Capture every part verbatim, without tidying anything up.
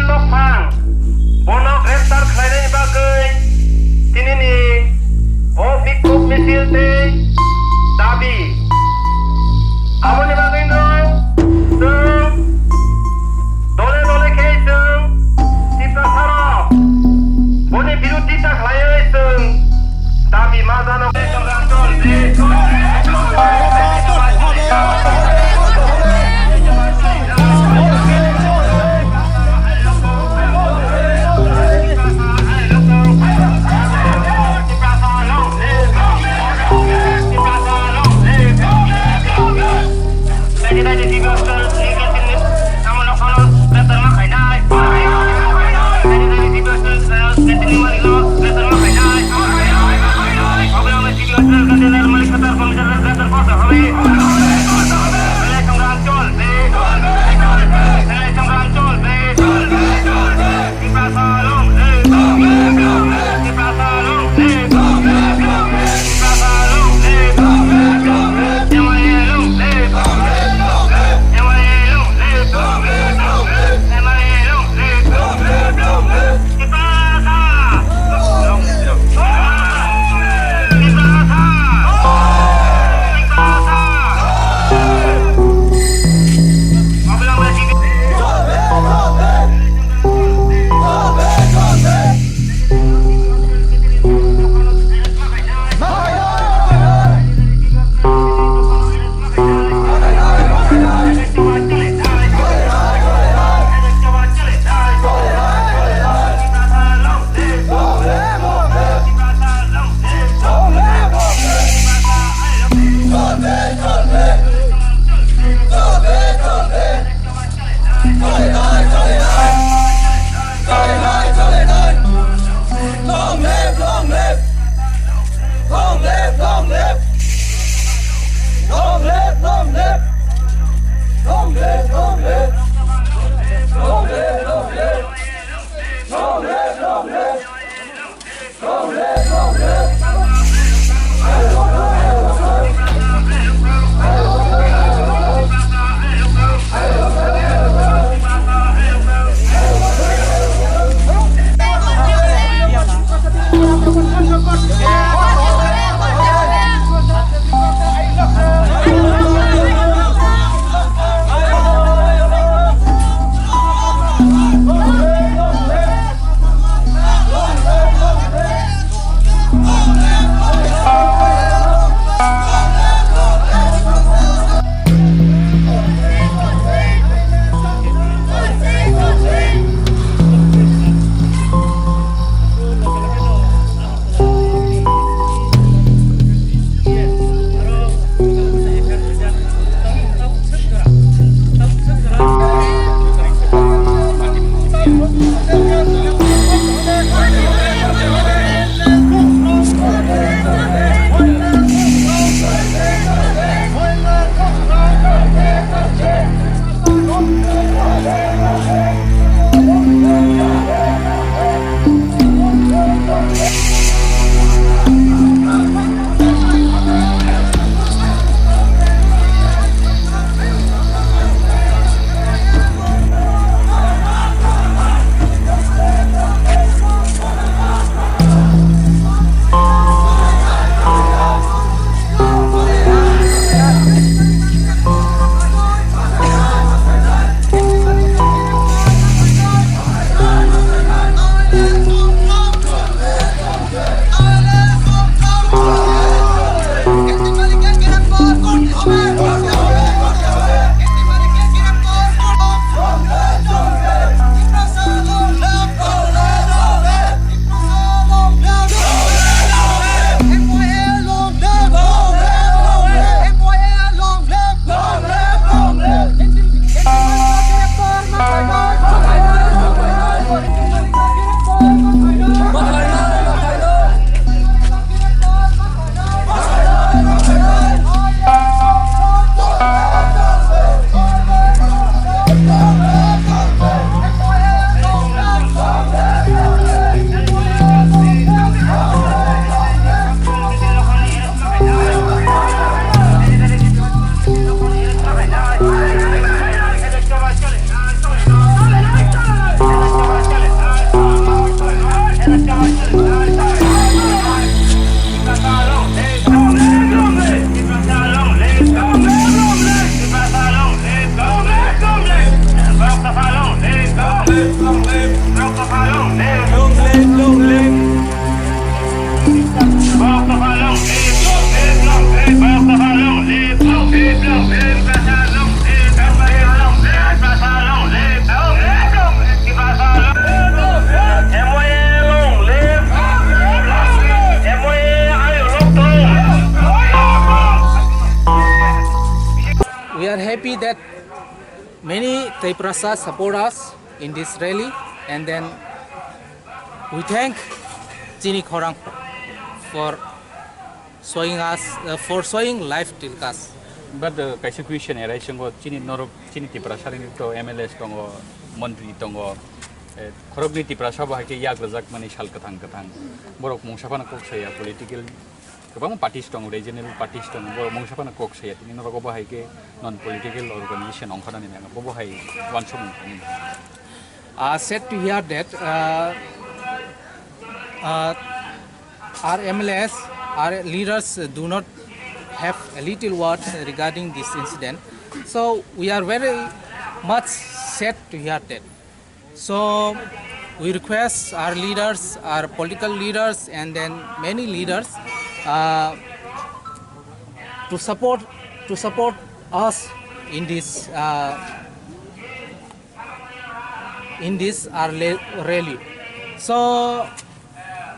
Tokphang, bono greptar khlainani bagwi tinini o bikhok misil tei dabi. Aboni bagwino chwng dole dole khe chwng Tiprasarok boni birodita khlaiwi chwng dabi ma jano. That many Tiprasa support us in this rally, and then we thank Chini Khorang for showing us, uh, for showing live telecast. But, uh, kaisa question arise tongo, chini norok, chini Tiprasa ni to M L As tongo, montri tongo, eh, khoroknwi Tiprasa bo hai khe yak rwjak mani sal kwthang kwthang. Borok mungsa phano kok saya political, kwbangma parties tongo, regional parties tongo, borok mungsa phano kok saya, tini norok bo hai khe non political organization ongkha nani nang bo bo hai wansuk nang. Uh, sad to hear that, uh, uh, our M L As, our leaders do not have a little words regarding this incident. So we are very much sad to hear that. So we request our leaders, our political leaders, and then many leaders, uh, to support, to support us in this, uh, in this, uh, le- rally. So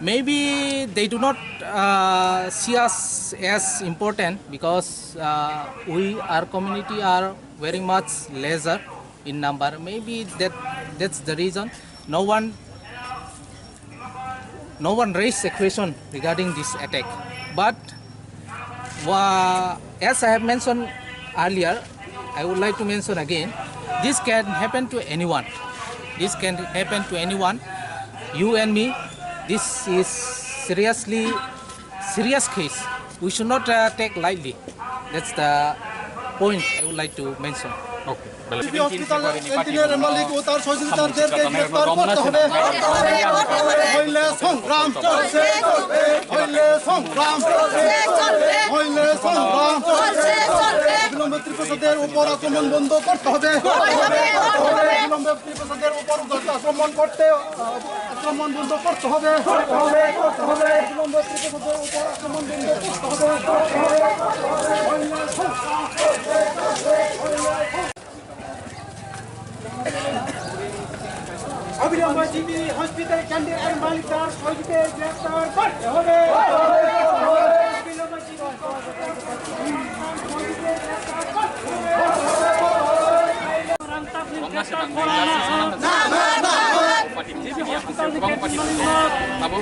maybe they do not, uh, see us as important because, uh, we, our community are very much lesser in number. Maybe that, that's the reason no one, no one raised a question regarding this attack. But, uh, as I have mentioned earlier, I would like to mention again, this can happen to anyone. This can happen to anyone, you and me. This is seriously serious case. We should not, uh, take lightly. That's the point I would like to mention. Okay. CV hospital engineer মালিক ও তার সহযোগিতারদেরকে গ্রেফতার করতে হবে। হইলে সংগ্রাম চলছে, চলবে। হইলে সংগ্রাম চলছে, চলবে। হইলে সংগ্রাম চলছে, চলবে। অবিলম্বে ত্রিপ্রাসাদের উপর আক্রমণ বন্ধ করতে হবে। অবিলম্বে ত্রিপ্রাসাদের উপর উদাত্ত আক্রমণ করতে, আক্রমণ বন্ধ করতে হবে। অবিলম্বে ত্রিপ্রাসাদের উপর আক্রমণ বন্ধ করতে হবে। অবিলম্বে সিভি হসপিটাল ক্যান্টিনের মালিক তার সহযোগীদের গ্রেফতার করতে হবে। অবিলম্বে সিভি হসপিটাল ক্যান্টিনের মালিক তার সহযোগীদের গ্রেফতার করতে হবে। Rang tak ni গ্রেফতার করা না হোক। সিভি হসপিটাল ক্যান্টিন মালিক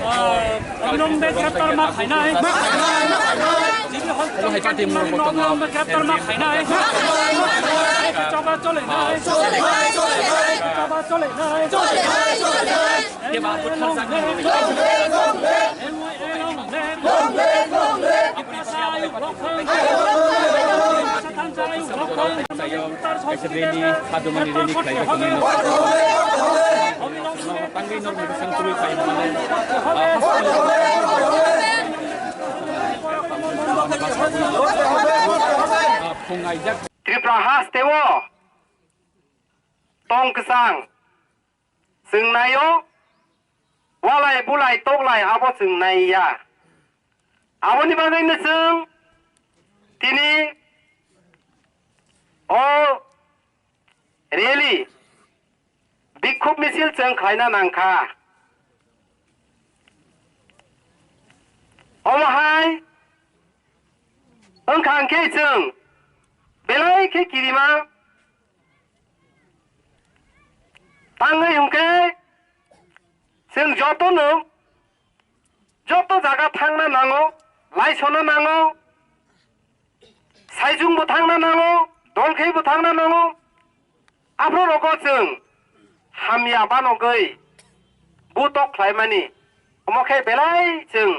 অবিলম্বে গ্রেফতার মা খাইনাই। সিভি হসপিটাল ক্যান্টিন মালিক অবিলম্বে গ্রেফতার মা খাইনাই। চবা চলে নাই। চবা চলে নাই। Kaisa rally, Hadumani rally khlai bai tongwi no. Tangwi no bwsang twi pai mane. Phung aijak. Tripura haste o tong kwchang. Chwng naio, walai bulai toklai abo chwng naiya. Aboni bagwino chwng tini o rally, bikhuk misil chwng khlaina nangkha. Omo hai wngkha hwnkhe chwng belai khe kirima tangwi hwnkhe chwng jotono joto jaga thangna nango, laisona nango, saijungbo thangna nango, dolkheibo thangna nango. Aphuru rogo chwng hamya banogwi butok khlaimani, omo khe belai chwng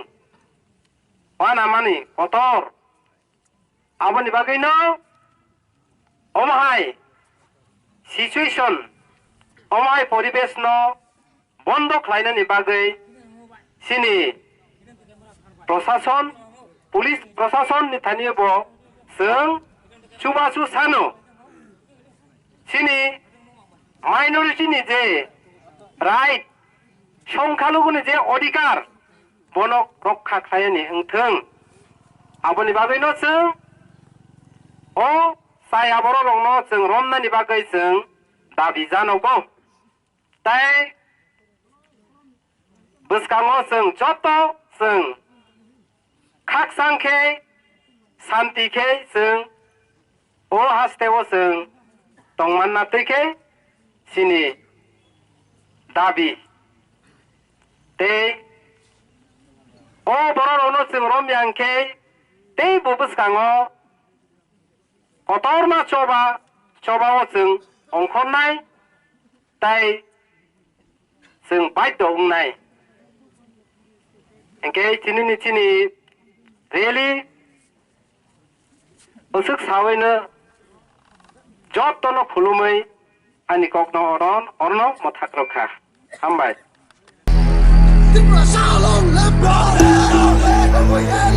uanamani kotor. Aboni bagwino omo hai situation, omo hai poribesh no bondo khlainani bagwi chini prosason, police prosason ni thani bo chwng chubachu sano. Chini minority ni je right, songkhaluguni je odhikar, bono rokha khlainani wngthwng. Aboni bagwino chwng o chaya bororokno chwng romnani bagwi chwng dabi janogo. Tai bwskango chwng joto chwng khakchang khe, santi khe chwng bo hasteo chwng tongmanna twi khe chini dabi. Tei o bororokno chwng romya hwnkhe tei bo bwskango kotorma choba, chobao chwng ongkhornai tei chwng baidho wngnai. Hwnkhe chini ni chini rally bwswk sawino jotono khulumwi ani kokno oron orno mwthak rwkha. Hambai. Tiprasa long live Bharat!